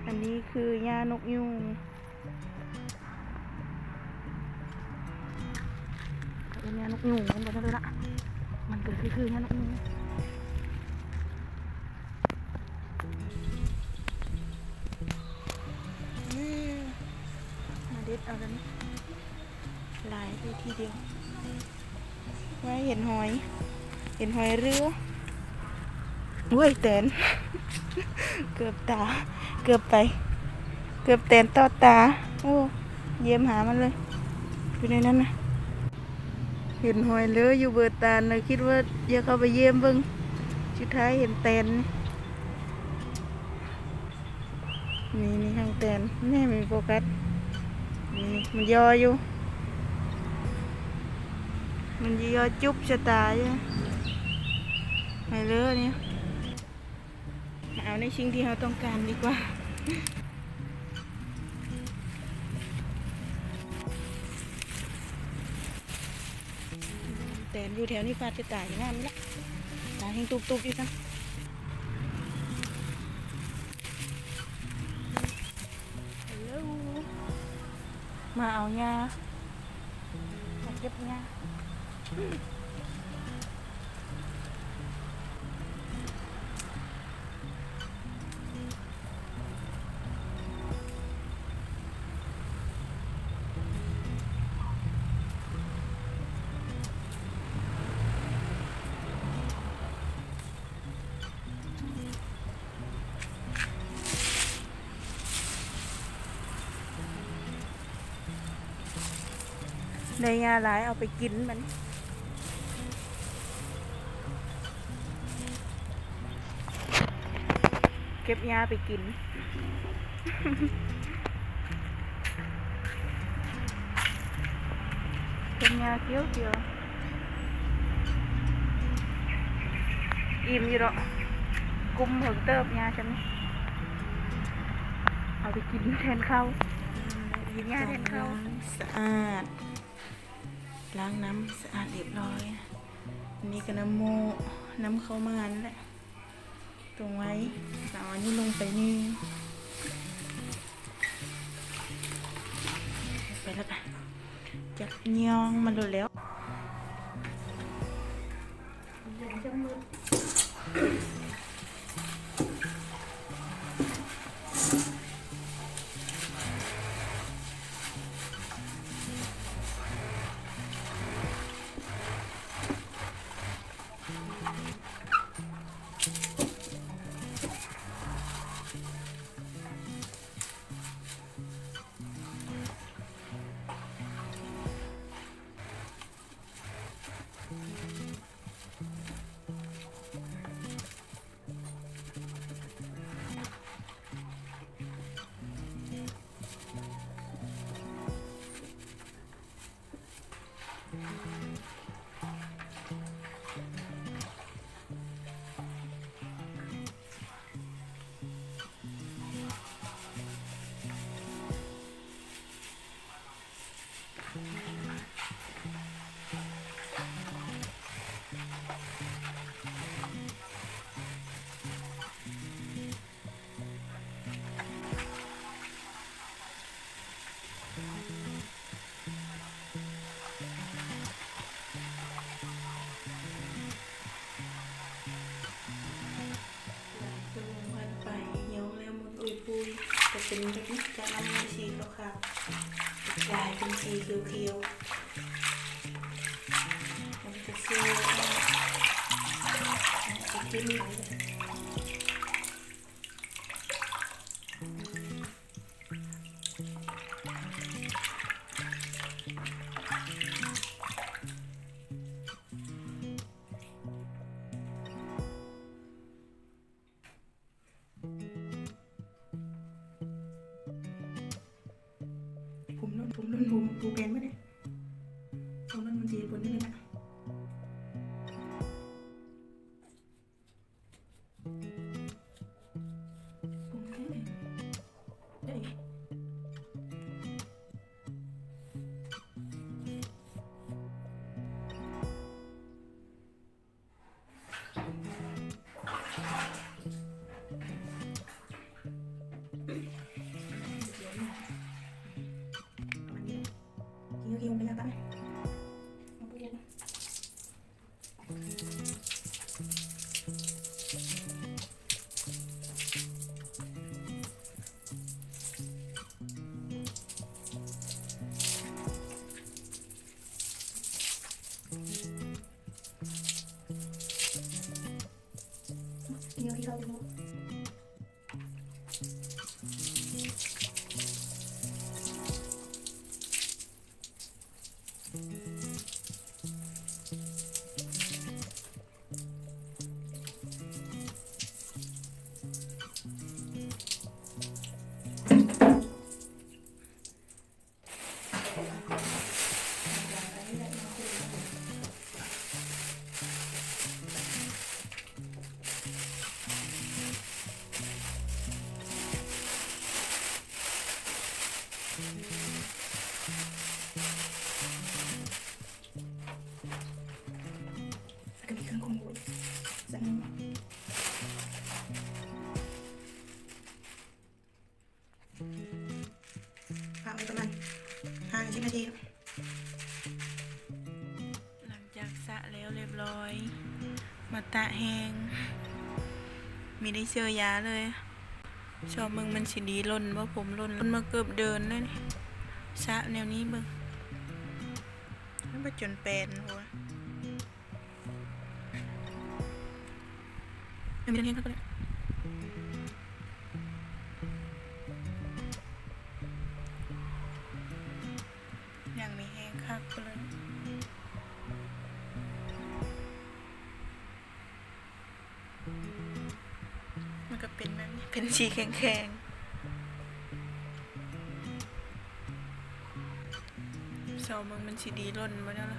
ອັນນີ້ຄືຫຍ້ານົກຍູງ ເອີ້ນຫຍ້ານົກຍູງແມ່ນບໍ່? ຈັ່ງຊັ້ນລະ ມັນກໍຄື ຄືຫຍ້ານົກຍູງ. ອືມ ມາເດັດເອົາແລ້ວນີ້ ຫຼາຍເລີຍທີດຽວ. ວ່າເຫັນຫອຍ ເຫັນຫອຍເຮືອ ໂອ້ຍ ແຕນ ເກືອບຕາ ເກືອບໄປ ເກືອບແຕນຕອດຕາ. ໂອ້ ຢ້ຽມຫາມັນເລີຍ ຢູ່ໃນນັ້ນນະ. ເຫັນຫອຍເຫຼືອຢູ່ເບີຕານ ແລ້ວຄິດວ່າຢາກເຂົ້າໄປຢ້ຽມເບິ່ງ ສຸດທ້າຍເຫັນແຕນ. ນີ້ ນີ້ຫາງແຕນ ແນ່ ມີໂຟກັສ ນີ້ ມັນຍໍຢູ່ ມັນຍໍຈຸບຊະຕາຢູ່ ໃຫ້ເລີຍນີ້ ມາເອົາໃນສິ່ງທີ່ເຮົາຕ້ອງການດີກວ່າ. ແຕນຢູ່ແຖວນີ້ຟາດຊະຕາຢູ່ງາມລະ ຕາແຮງຕຸບໆຢູ່ຊັ້ນ. ເຮັລໂລ ມາເອົາຫຍ້າ ມາເກັບຫຍ້າ. ໄດ້ຫຍ້າຫຼາຍ ເອົາໄປກິນມັນ ເກັບຫຍ້າໄປກິນ ເກັບຫຍ້າຂຽວໆ. ອີ່ມຢູ່ດອກ ກຸ້ມເຫິງເຕີບຫຍ້າຊັ້ນ ເອົາໄປກິນແທນເຂົ້າ ກິນຫຍ້າແທນເຂົ້າ. ສະອາດ ລ້າງນ້ຳສະອາດຮຽບຮ້ອຍ. ອັນນີ້ກໍນ້ຳໝໍ້ ນ້ຳເຂົ້າໝານແຫຼະ ຕົງໄວ້ ເອົາອັນນີ້ລົງໄປນີ້ ໄປແລ້ວກະຈັບຍ່ອງມັນໂລດແລ້ວ. ຊົ່ວໂມງຜ່ານໄປ ຍ່ອງແລ້ວໝຸນອຸຍປຸຍ ກໍເປັນແບບນີ້ ຈາກນ້ຳມັນສີຂາວໆ ກາຍເປັນສີຂຽວໆ ມັນກໍເຊື່ອວ່າຊິກິນໄດ້. ຜົມຫຼົ່ນ ຜົມຫຼົ່ນ ຫູ ຫູແປນເບິດເດ ຜົມຫຼົ່ນ ມັນຊິເຮັດຜົນຈັ່ງໃດລະ? ເຈັບ. ຫຼັງຈາກສະແລ້ວຮຽບຮ້ອຍ ມາຕາກແຫ້ງ ມີໄດ້ເຊື້ອຢາເລີຍ. ຊອບເບິ່ງມັນຊິດີຫຼົ່ນບໍ່ ຜົມຫຼົ່ນ ຫຼົ່ນມາເກືອບເດືອນແລ້ວນີ້. ສະແນວນີ້ເບິ່ງ ມັນບໍ່ຈົນແປນຫົວ. ຍັງມີແຮງຄັກເລີຍ. ມັນກໍເປັນແບບນີ້ ເປັນສີແຂງໆ. ຊອບເບິ່ງມັນຊິດີຫຼົ່ນບໍ່ແນວລະ.